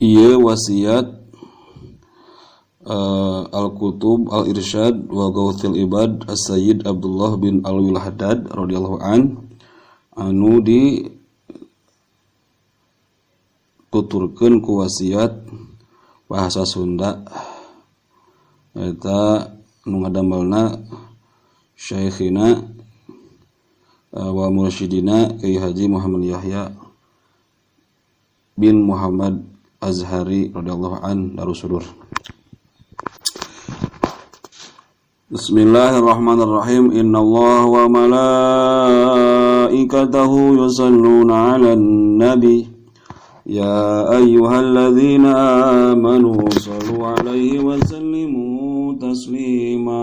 Ieu wasiat Al-Qutub Al-Irsyad wa Gauthil Ibad As-Sayyid Abdullah bin Alwil Haddad radhiyallahu an anu di tuturkeun ku wasiat bahasa Sunda eta nu ngadamelna Syekhina wa mursyidina Kiai Haji Muhammad Yahya bin Muhammad Azhari radhiyallahu an Darussudur. Bismillahirrahmanirrahim. Innallaha wa malaikatahu yusalluna 'alan nabi. Ya ayyuhalladzina amanu sallu 'alaihi wa sallimu taslima.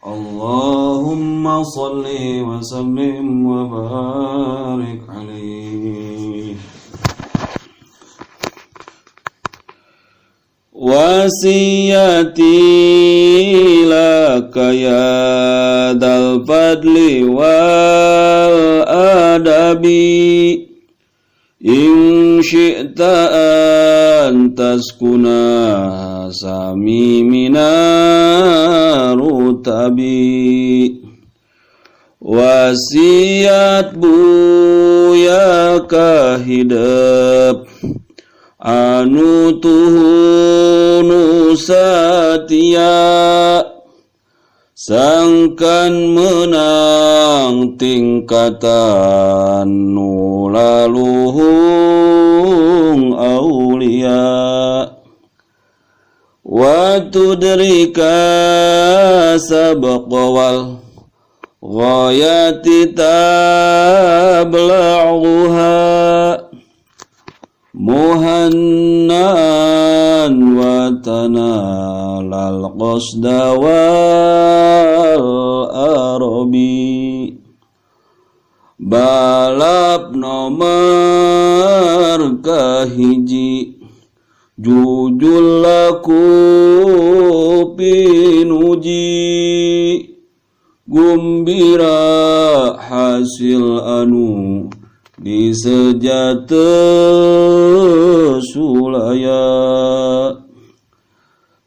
Allahumma salli wa sallim wa barik alaihi. Wasiyati laka ya dzal fadli wal adabi. In syi'ta an taskuna sami minarutabi. Wasiat buya kahidep anu tuhunu satia sangkan menang tingkatan nu laluhung aulia. Wa tudrika sabqa wal ghayati tabla'uha muhannan wa tanalal qasda wal arabi. Balap nomor kahiji jujul laku pinuji gumbira hasil anu di sejata sulaya.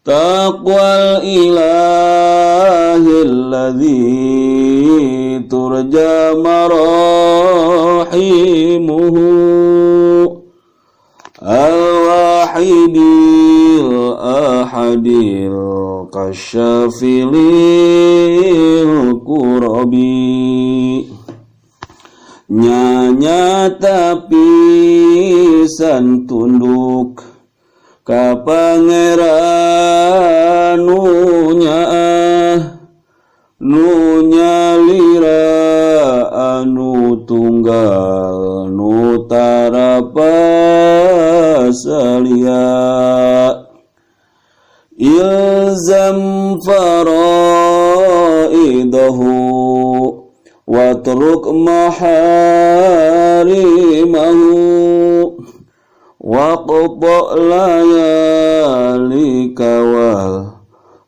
Taqwal ilahil ladzi turja marahimuhu al-wahidil ahadil kasyafilil kurabi. Nyanyata pisan tunduk ka pangeran nu nyaah nu nyalira anu tunggal nu tara pasalia. Ilzam faraidahu watruk maharimahu waqta layalika wal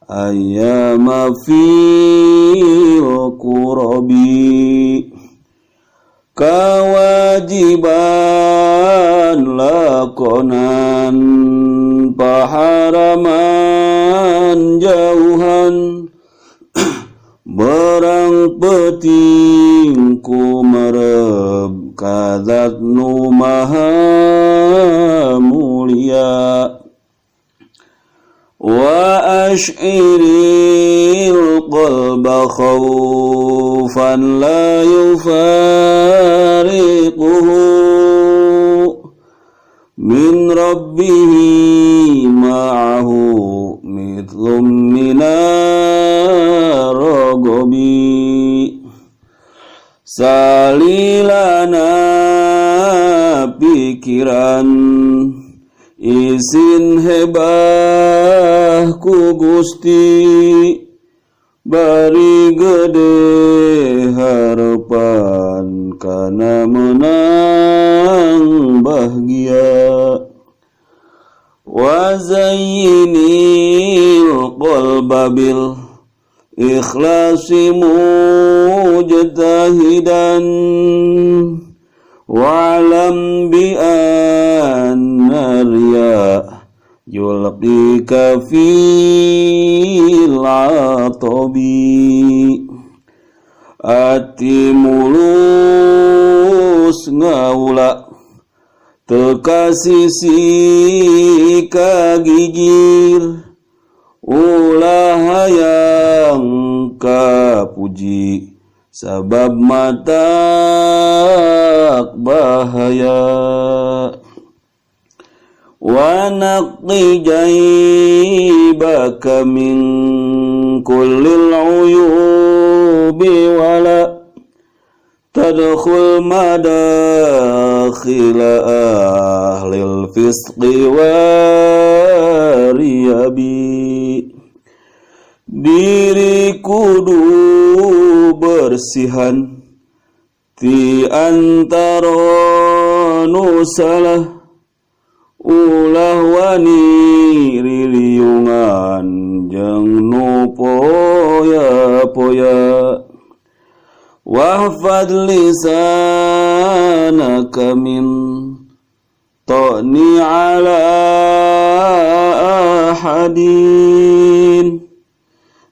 ayyama fil qurabi. Kewajiban lakonan paharaman jauhan berang peting ku mereb kadzat nu maha mulia. Wa ash'iril qalba khawfan la yufariquhu min rabbihi ma'ahu mithlum minarrogobi. Salilana pikiran isin hebah ku Gusti bari gede harapan kana menang bahagia. Wa zayyinil qalba bil ikhlasi mujtahidan wa'lam bi anna Yulqika fil atabi. Ati mulus ngaula teu kasisi ka gigir ulah hayang kapuji sabab matak bahaya. Wa naqi jaibaka min kullil uyubi wala tadkhul madakhila ahlil fisqi wariyabi. Diri kudu bersihan ti antara nu salah ulah wani riliungan jeung nu poya-poya. Wahfad lisanaka min ta'ni ala ahadin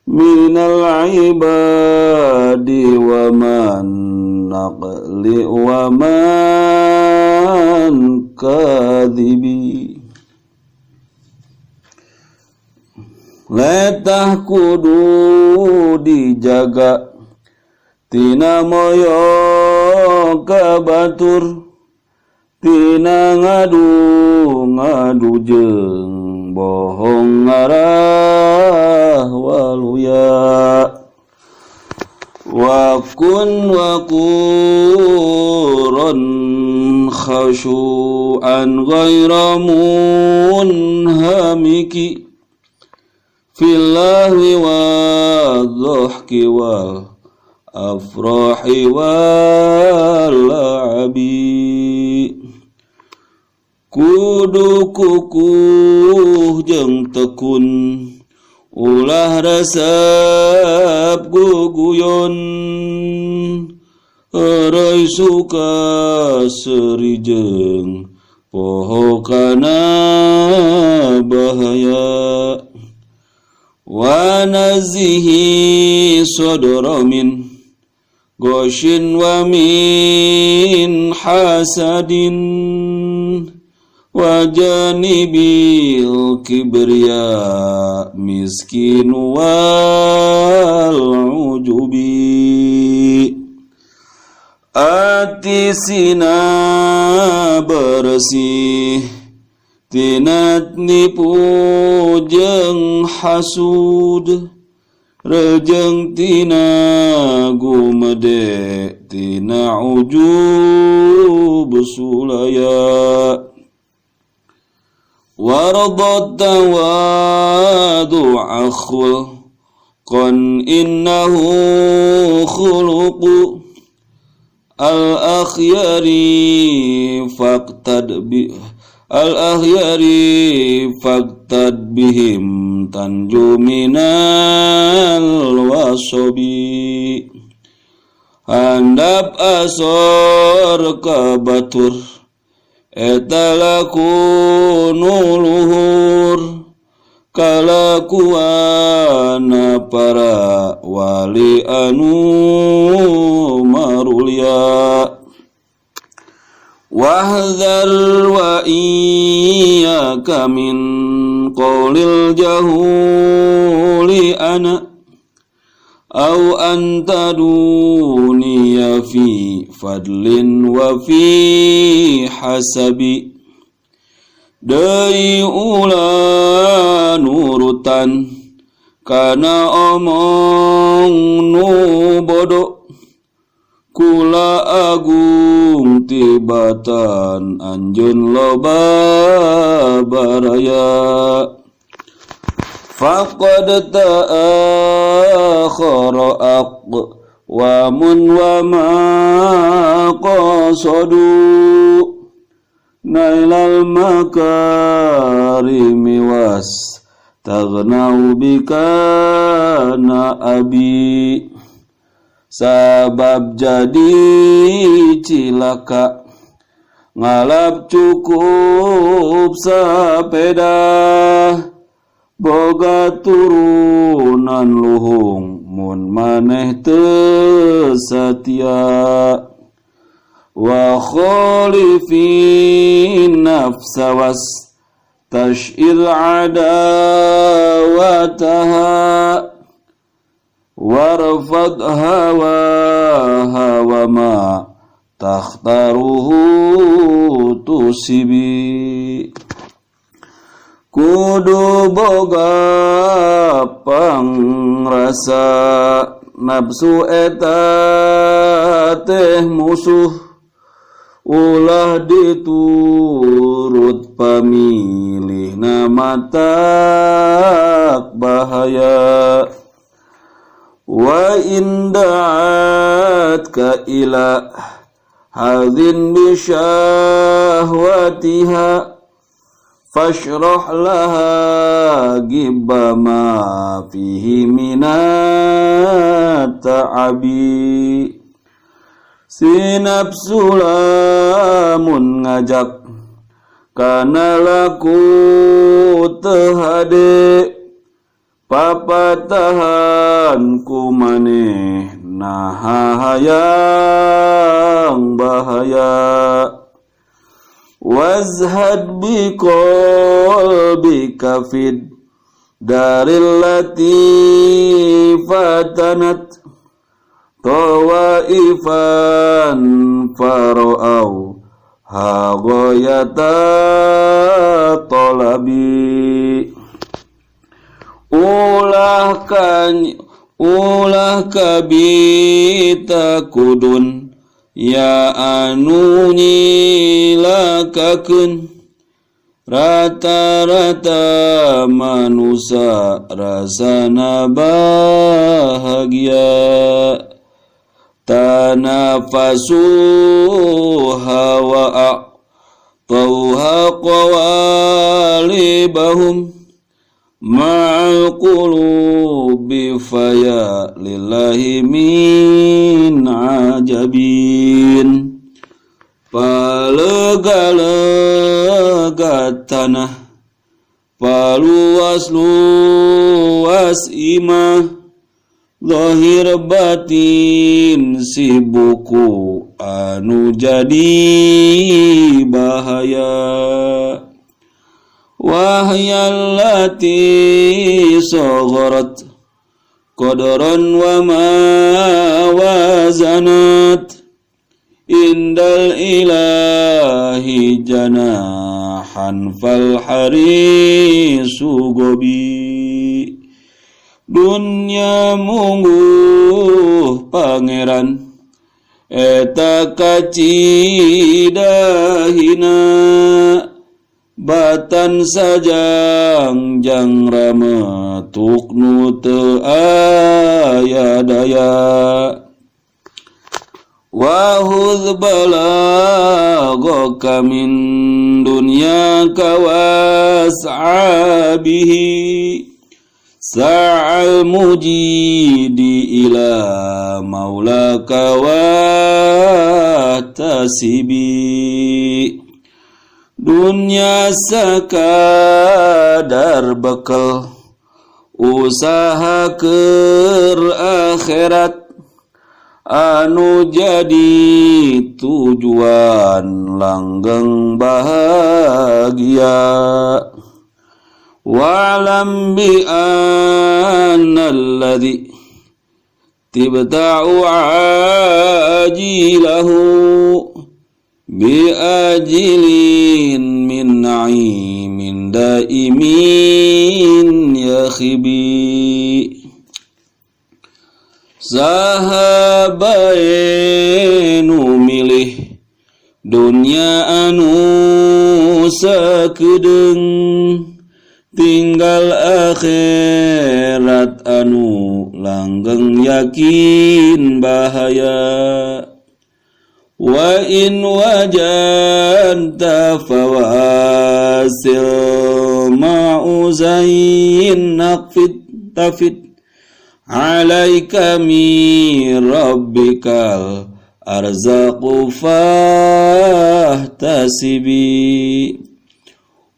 minal ibadi wa man naqli wa man kadhibi. Letah kudu dijaga tina moyo kabatur tina ngadu ngadu jeung bohong ngarah waluya. Wa kun waquran khashu'an ghaira munhamiki fillahi wa dhahki wal afrahi wal la'abi. Kudu kukuh jeung tekun ulah resep guguyon heureuy suka seuri jeung poho kana bahaya. Wa nazihi sadra min goshin wa min hasadin wa janibil kibriya miskin wal ujubi. Ati sina bersih tina nipu jeung hasud rejeng tina gumede tina ujub sulaya. Warda tawadu'a khulqan innahu khuluqu al-akhyari faqtad bi al-akhyari faqtad bihim tanju minal wasobi. Handap asor ka batur eta laku nu luhur kalakuana para wali anu marulia. Wahdhar wa iyyaka min qawlil jahuli ana aw anta duniya fi fadlin wa fi hasabi. Deui ulah nurutan kana omong nu bodoh kula agung tibatan anjeun loba baraya. Faqad ta'akhara aqwamun wa ma qasadu nailal makarimi was taghnau bika na abi. Sabab jadi cilaka Ngalap cukup sapeda boga turunan luhung mun maneh teu satia. Wa khalifin nafsa was tash'il adawataha warfad hawaha wa ma takhtaruhu tusibi. Kudu boga pangrasa nafsu eta teh musuh, ulah diturut pamilihna matak bahaya. Wa in da'atka ila hadin bisyahwatiha fashrah laha gibba ma fihi minat ta'abi. Si nafsu lamun ngajak kana laku teu hade, papatahan ku maneh naha hayang bahaya. Wazhad biqalbika fid daril lati fatanat tawaifan fara'au hagoyata talabi. Ulah ulah kabita kudun ya anu nyilakakeun rata-rata manusia rasana bahagia. Tanafasu hawa a'tauha qawalibahum ma'al qulubi faya lillahi min ajabin. Palega-lega tanah, paluas-luas imah, zahir batin si buku anu jadi bahaya. Wahyallati sagharat qadaran wa ma wazanat indal ilahi janahan fal harisu gobi. Dunya mungguh pangeran eta kacidahina, batan sajang jang rametuk nu teu aya daya. Wa hudz balagaka min dunyaka was'abihi sa'al mujidi ila maulaka wahtasibi. Dunya sakadar bekal usaha keur akhirat anu jadi tujuan langgeng bahagia. Wa'lam bi anna alladhi tibta'u ajilahu bi ajilin min na'imin daimin yakhibi. Saha bae nu milih dunya anu sakedeung, tinggal akhirat anu langgeng yakin bahaya. Wa in wajanta fawasil ma'uzain naqfit tafit alaika mi rabbikal Arzaqu fahtasibi.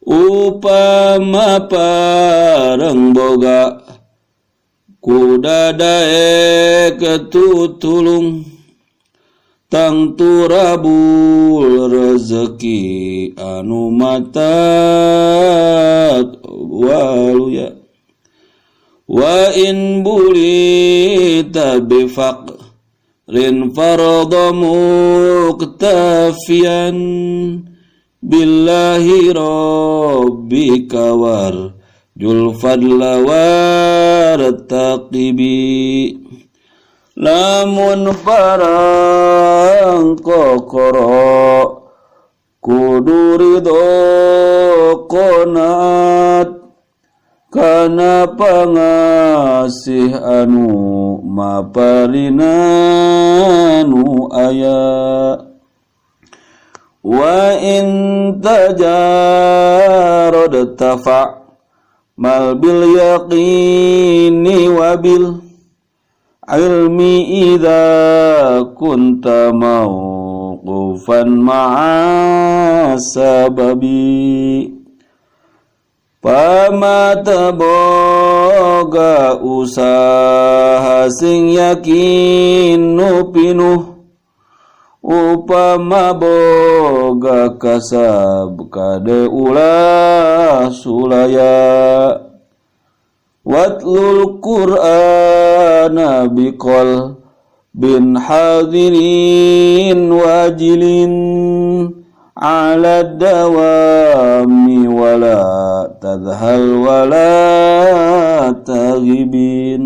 Upama pareng boga kuda daek tutulung tangtu rabul rezeki anu matak waluya. Wa in bulita bifaq rin farada muktafiyan billahi rabbika war jul fadla wartaqibi. Lamun parang kokoro kudu ridho qanaat kana pangasih anu maparina nu aya. Wa in tajarad tafa mal bil yaqini wa bil ilmi idza kunta mauqufan ma'a sababi. Pama teboga usaha sing yakin nu pinuh upama boga kasab kade ulah sulaya. Watlul Qur'ana biqal bin hadirin wajilin ala dawami wala tadhal wala taghibin.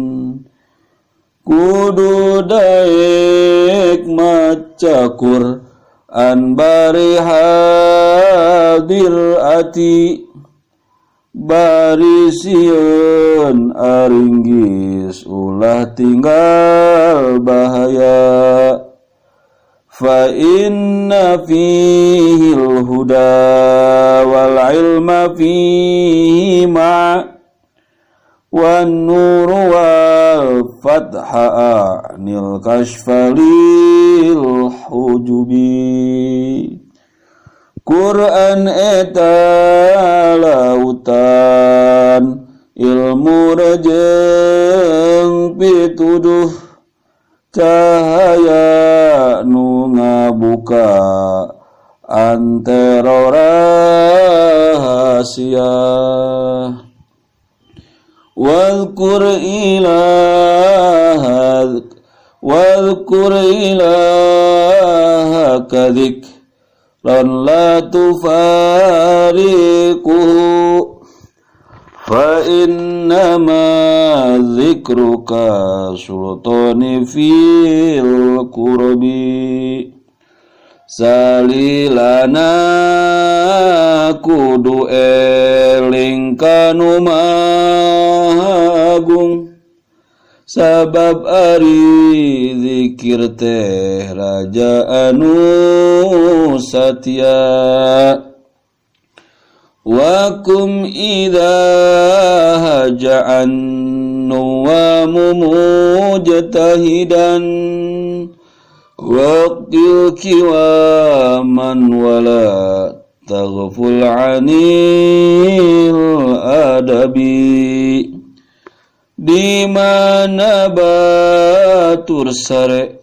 Kudu daek maca Qur'an bari hadir ati bari sieun aringgis ulah tinggal bahaya. Fa inna fihi al-huda wal ilma fihi ma wan nur wal fatha anil kashfa lil hujubi. Quran eta lautan ilmu rejeng pituduh cahaya nu ngabuka antero rahasia. Wadhkur ilahaka dzikran la tufariquhu fa innama dzikruka sultani fil qurbi. Salilana kudu eling kanu maha agung sabab ari zikir teh raja anu satia. Wa kum idza haja'an nuwamu mujtahidan waqtil kiwaman wala taghful 'anil adabi. Di mana batur sare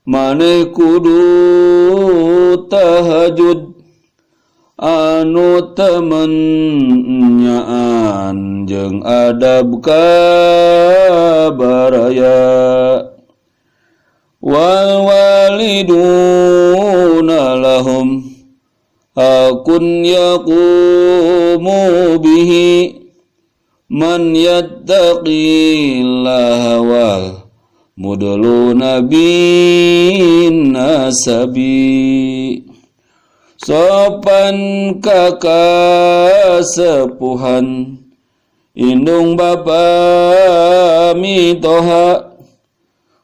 maneh kudu tahajud anu temen nyaan jeung adab kabaraya. Wal waliduna lahum akun yaqumu bihi man yattaqillaha wal mudluna bin nasabi. Sopan kakasepuhan indung bapa mitoha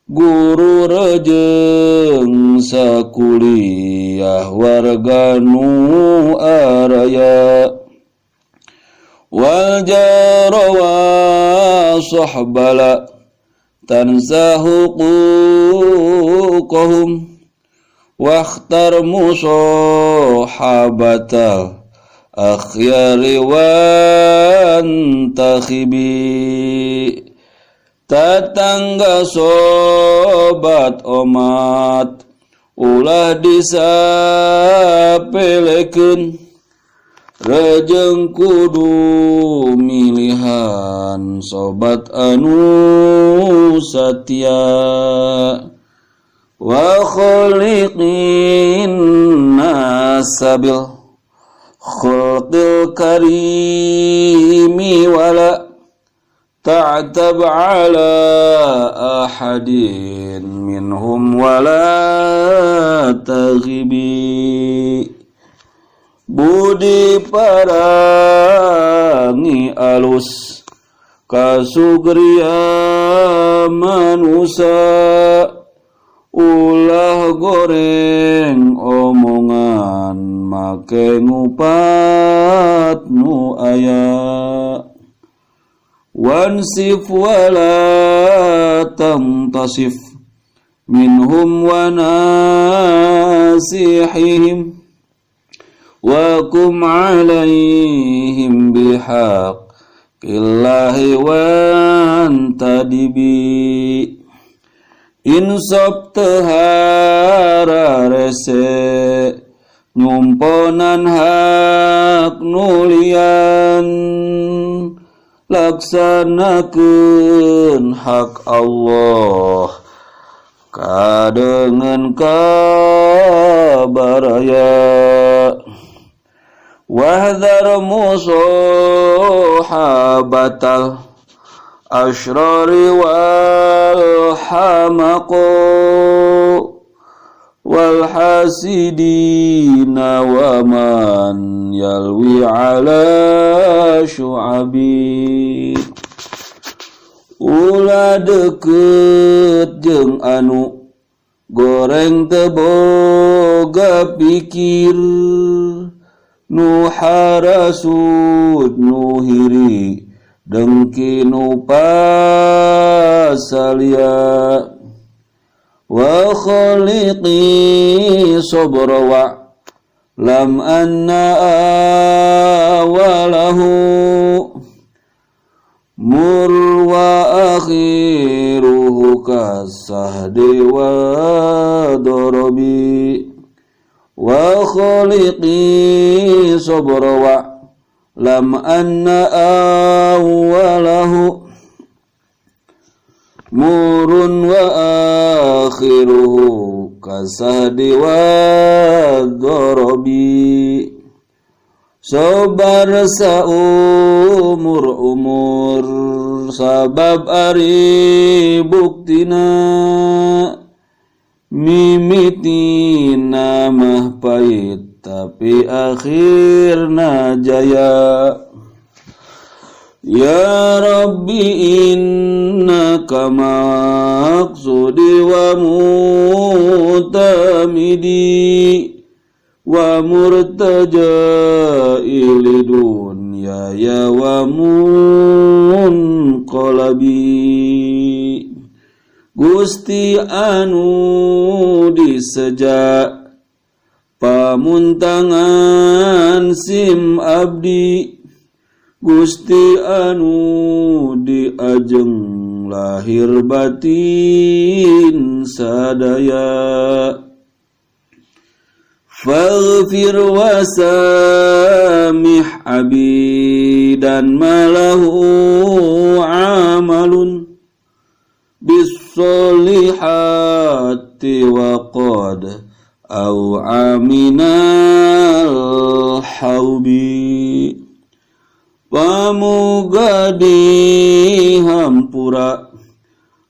guru rejeng sakuliah warga nu araya. Wal jara wa sahbala tansa huquqahum Wakhtar musahabatal akhyari wantakhibi. Tatangga sobat omat ulah disapelekeun, rejeng kudu milihan sobat anu satia. Wa khaliqin nasabil khulqil karimi wala ta'tab ala ahadin minhum wala taghibi. Budi parangi alus kasugria manusa, ulah goreng omongan make ngupat nu aya. Wansif wala tamtasif minhum wa nasihihim wa kum alaihim bihaqillahi wantadibi. Insaf tehara rese nyumponan hak nulian, laksanakeun hak Allah kadengen kabaraya. Wahdhar musahabatal asyrari wal hamaqo wal hasidina wa man yalwi ala syu'abi. Ulah deket jeung anu goreng teu boga pikir, nu harasud nu hiri dengki nu pasalia. Wa khaliqi sabra wa lam anna awalahu mur wa akhiruhu kasahdi wa dorobi. Wa khaliqi sabra wa lam anna awalahu murun wa akhiruhu kasahdi wa dorobi. Sabar saumur umur sabab ari buktina, mimitina mah pahit tapi akhirna jaya. Ya Rabbi innaka maqsudi wa mutamidi wa murtaja'i lidunyaya wa munqalabi. Gusti anu diseja pamuntangan sim abdi, Gusti anu diajeng lahir batin sadaya. Faghfir wa samih abidan malahu amalun bis-solihati wa qad aw aminal haubi. Pamuga dihampura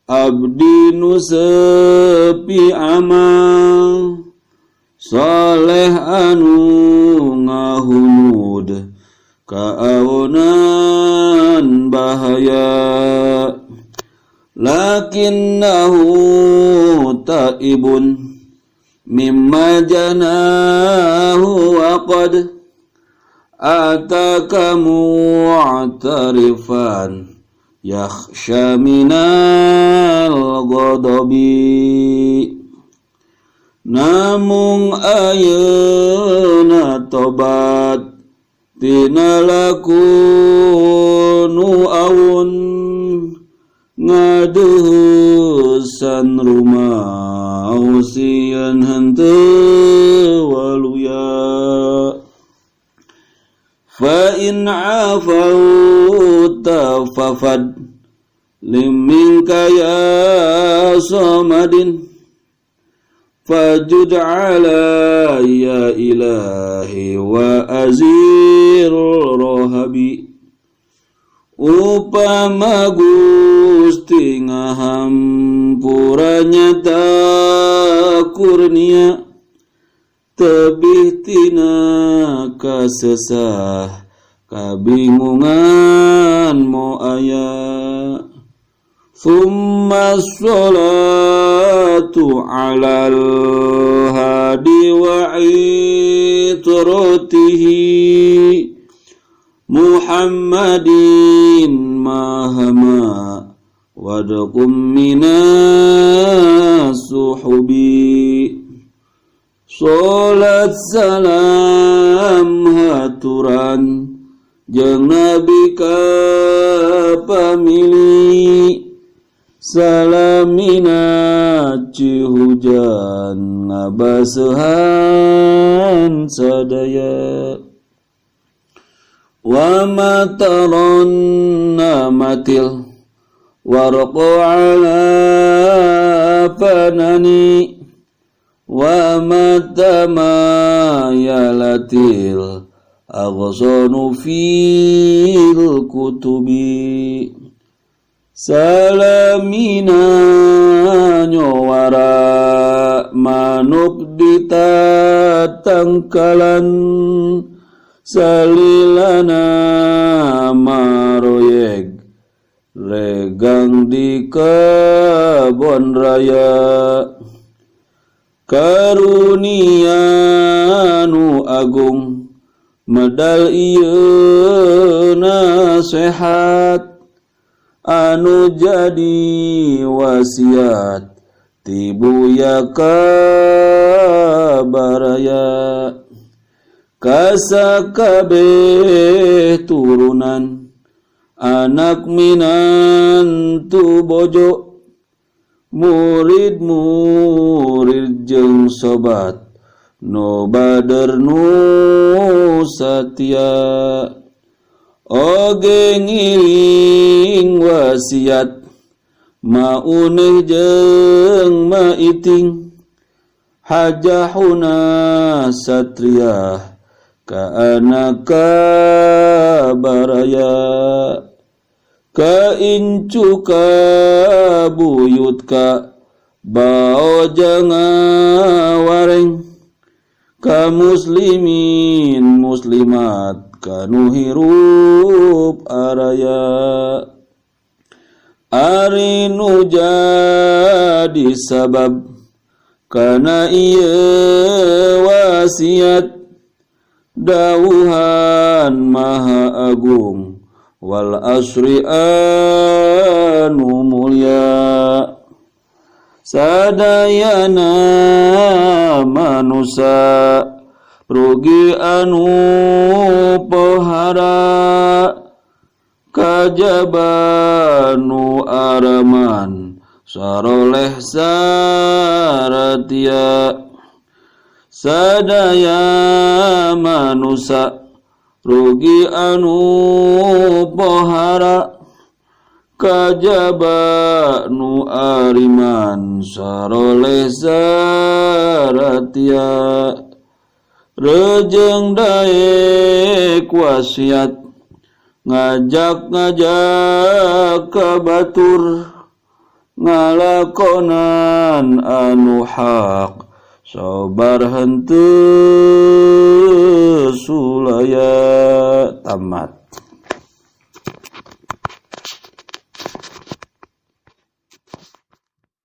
abdi nu sepi amal saleh anu ngahunud kaawonan bahaya. Lakinnahu taibun mimma janahu wa qad ataka mu'tarifan yakhsha minal ghadabi. Namung ayeuna tobat tina laku nu awun ngadeuheusan rumaos sieun henteu waluya. Fa in afauta fafad liminka ya samadin fajud alayya ilahi wa azir rohabi. Upama Gusti ngahampura nyata kurnia tebih tina kasesah kabingungan mo aya. Thumma sholatu alal hadi wa itratihi Muhammadin mahama wadqum minas suhubi. Salat salam haturan jeung nabi ka pamili salamina cihujan ngabasehan sadaya. Wa mataron namatil warqu ala fanani wa matamayalatil aghsanu fil kutubi. Salamina nyowara manuk ditatangkalan salilana maroyeg regang di kebon raya. Karunia nu agung medal ieu nasehat anu jadi wasiat ti Buya ka baraya. Kasakabeh turunan anak minantu bojo murid-murid jeung sobat nu bader nu satia. Oge ngiring wasiat mauneh jeung maiting hajahuna satria ka anaka baraya. Ka incu ka buyut ka bao jangawareng ka muslimin muslimat kanu hirup araya. Ari nu jadi sabab kana ieu wasiat dawuhan maha agung wal asri anu mulia. Sadayana manusa rugi anu pohara kajaba nu araman saroleh saratia. Sadaya manusa rugi anu pohara kajaba nu ariman saroleh saratia. Rejeng daek wasiat ngajak-ngajak ka batur ngalakonan anu hak sabar henteu